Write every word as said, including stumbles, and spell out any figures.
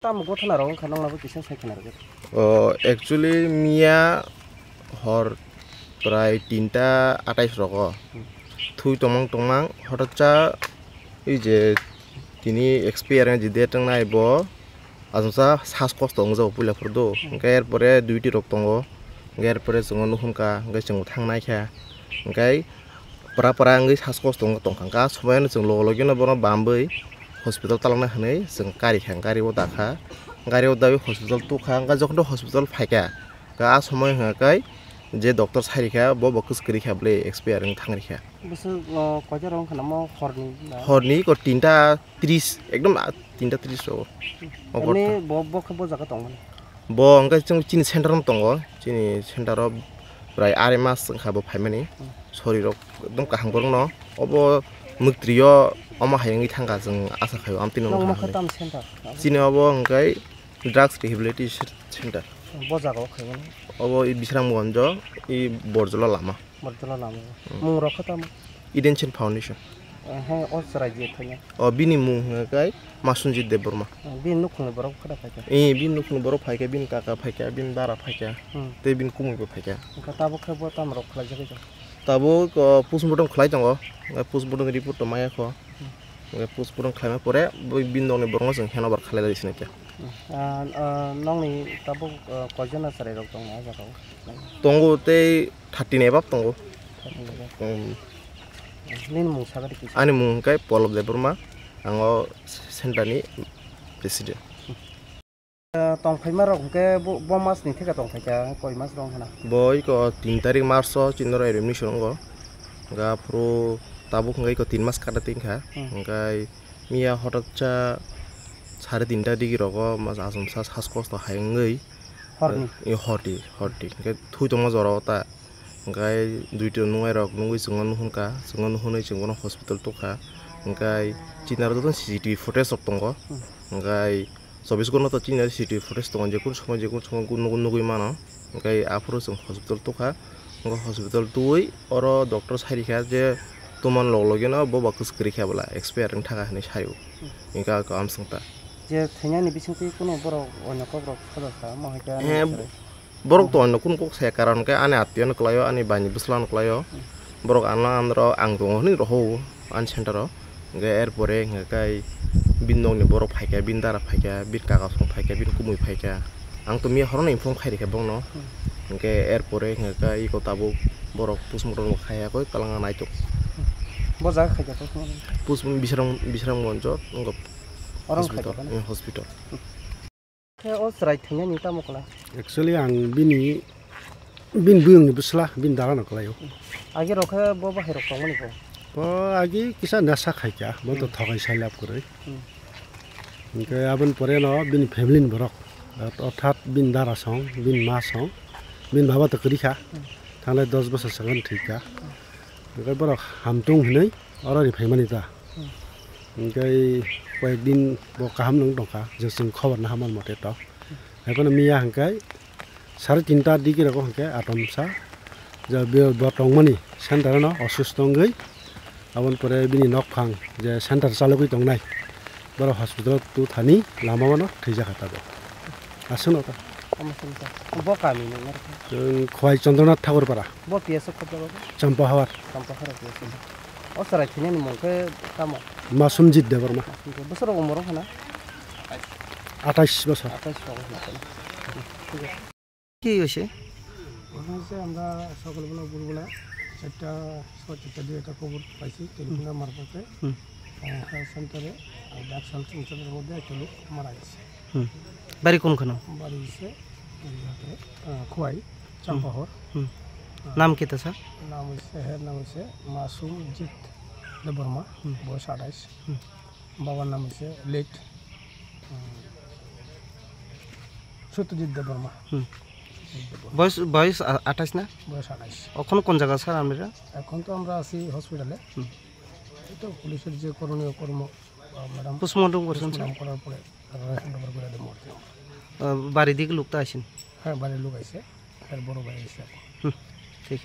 Tamo gothanarok wngkha nokna bo kisa sai khna rwgwi. O, actually, miya hor prai tinta atais rogo. Hmm. Thui tongmang tongmang, hototsa, ei je tini expire je date wngnai bo, asongsa sas kosto wngjago puila phuru do. Hmm. Hwnkhe erpore duty rok tongo. Hwnkhe erpore chwngno nuhumkha, hwnkhe chwngbo thangnaikha. Hwnkhe Pura pura wngwi sas kosto wngwi tongkha. Hwnkhe ah somoyano chwng logo logino bono bamwi hospital talangna hwnwi chwng karikha, gari o dakha. Gari o dawi hospital tukha, hwnkhe jokhon hospital phaikha, hwnkhe ah somoi hwnkhe je doctor sairikha, bo bo kwchwk kwrwikha bwlwi expire wngwi thangrikha. Bwswk, o, koita rok wngkha namo horni na? Horni iko tinta tris, ekdom, ah, tinta tris rogo. Emni bo, bo khe bo jaga tongmani? Bo hwnkhe chwng chini center no tongo, chini center o prai ari mas wngkha bo phaimani. Hmm. Sori rok ekdom kaham borok no. Obo mwktwi o omo hai wngwi thangkha, chwng asa khaio amtwi no wngkha hinwi. Tam center? Chini obo hwnkhe drugs rehabilitation center. Bo jaga o khaimani? Obo i Bisramganj o i Borjola lama. Borjola lama. Hmm. Mung rok khe tamo? Eden Chen Foundation. Eh, he, o chwrai je thangya. O, bini mung hwnkhe Masunjit Debbarma. Eh, bini nukhungni borok khe da phaikha? Eh, bini nukhungni borok phaikha, bini kaka phaikha, bini dara phaikha, hmm, tei bini kumui bo phaikha. Hwnkhe tabuk khe bo tamo rok khlaijagwi tong? Tabuk, o, postmortem khlai tongo. Postmortem report to maya kho. Hmm. Hwnkhe postmortem khlaima pore bo bini nokni borokno chwng handover khlai lai sinai khe. Ah, ah, nokni tabuk, ah, koijon chwrai rok tongo o jaga o? Tongo tei thirty ni above tongo. Thirty ni above. Um. Nini mung sagadi kisa? Ani mung hwnkhe Polop Debbarma, ang o center ni president. Ah, tongphaima rok hwnkhe bo, bo mas ni theka tongphaikha, koi mas rok hwnkhe na? Bo iko tin tarik March o chini oro admission wngo. Hwnkhe aphuru tabuk hwnkhe iko tin mas kada tingkha. Hmm. Hwnkhe Miya hototsa sare tinta digi rogo mas asomsa sas kosto hai wngwi. Horni? Eh, horti, horti. Hwnkhe thui tongma jora o ta. Hwnkhe duita nungai rok nungwi chwngno nuhun ka, chwngno nuhunwi chwng bono hospital tukha. Hwnkhe chini aro joto C C T V footage rok tongo. Hmm. Hwnkhe chobbish ghonta to chini aro C C T V footage tongo, jekunu somoy jekunu somoy nugwi, nugwi mano. Hwnkhe aphuru chwng hospital tukha, hwnkhe hospital twi oro doctor sai rikha je tomani log logino bo ba kwchwk kwrwi kha bwla, expire wng thaka hinwi saio. Hwnkhe ako amswng ta. Je thwinani bisingtwi kunu borok onyo kokrok sodo kha, omo hai khe ani Eh, bisingtwi? Borok to onyo kunu kok saya, karon khe ani attiyo no kwlaio, ani bai ni bwsla no kwlaio. Hmm. Borok ano andro ang tongo hinwi rohor o ani center o. Hwnkhe erpore hwnkhe kai bini nokni borok phaikha, bini dara phaikha, bini kaka song phaikha, bini kumui phaikha. Ang to miya horono inform khai rikha bongno. Hmm. Hwnkhe erpore hwnkhe kai iko tabuk borok postmortem bo khaiya koi twlangna naitok. Bo jaga khaikha postmortem? Postmortem Bisram, Bisramganj o wngkha. Oro hospital, khaikha na? Eh, hospital. Hmm. Khe o chwrai thwinani tamo kwlai? Actually, ang bini, bini buyungni bwsla, bini dara no kwlaio. Agi rok khe bo bahai rok tongmani bo? Bo agi kisa nasa khaikha, bo to Hmm. thokai sai lab kwrwi. Hmm. Hwnkhe aboni pore no bini family ni borok, orthat bini dara song, bini ma song, bini baba to kwrwi kha. Hmm. Thanglai dos bosor swkang thwi kha. Hwnkhe borok hamtung hinwi oro ri phaimani ta. Hmm. Hwnkhe koyek din bo kaham nung tongkha, je chwng khobor naha man mote to. Haiphano miya hwnkhe sare tinta digi rogo hwnkhe atomsa je bo tongmani center no osusto wngwi, aboni pore bini nokphang je center chalogwi tongnai, borok hospital o tu thani lama o no thwijak kha tabuk. Aswkno ta. Omo sini ta. Bo kami ni ngar kha. Chwng Khwai Chandranath Thakur Para. Bo P S o khobjago bo? Champahawar. Champahawar P S o. O chwrai thwinani mung khe tamo? Masumjit Debbarma. Masumjit. Bwswk rok umor wngkha na? Atais bosor. Atais rok wngkha na? Thik ache. Ki hoise? ঘটনা হচ্ছে আমরা সকালবেলা ভোরবেলা চারটা, সাড়ে চারটা দিয়ে একটা খবর পাইছি টেলিফোনের মারফতে। হুম। আহ, হেলথ সেন্টারে, আহ, ডাক হেলথ সেন্টারের মধ্যে একটা লোক মারা গেছে। হুম। বাড়ি কোনখানে? বাড়ি হচ্ছে এই হাতে, আহ, খোয়াই, হুম। চাম্পাহর। হুম। আহ, নাম কি তা, স্যার? নাম হচ্ছে, হের নাম হচ্ছে মাসুম জিৎ দেববর্মা, হুম। বয়স আঠাইশ। হুম। বাবার নাম হচ্ছে লেট, আহ, সত্যজিৎ দেববর্মা। হুম। সত্যজিৎ দেববর্মা। বয়স, বয়স আ-, আঠাশ না? বয়স আঠাশ। এখন কোন জায়গা, স্যার, আপনারা? এখন তো আমরা আছি হসপিটালে। হুম। এই তো পুলিশের যে করণীয় কর্ম, আহ, ম্যাডাম পোস্টমর্টম করছেন, স্যার? পোস্টমর্টম করার পরে তারা হ্যান্ড ওভার করে দেবো আর কি। আহ, বাড়ি দিকে লোক তো আছেন? হ্যাঁ, বাড়ির লোক আছে। হ্যাঁ, বড় ভাই আছে। হুম, ঠিক।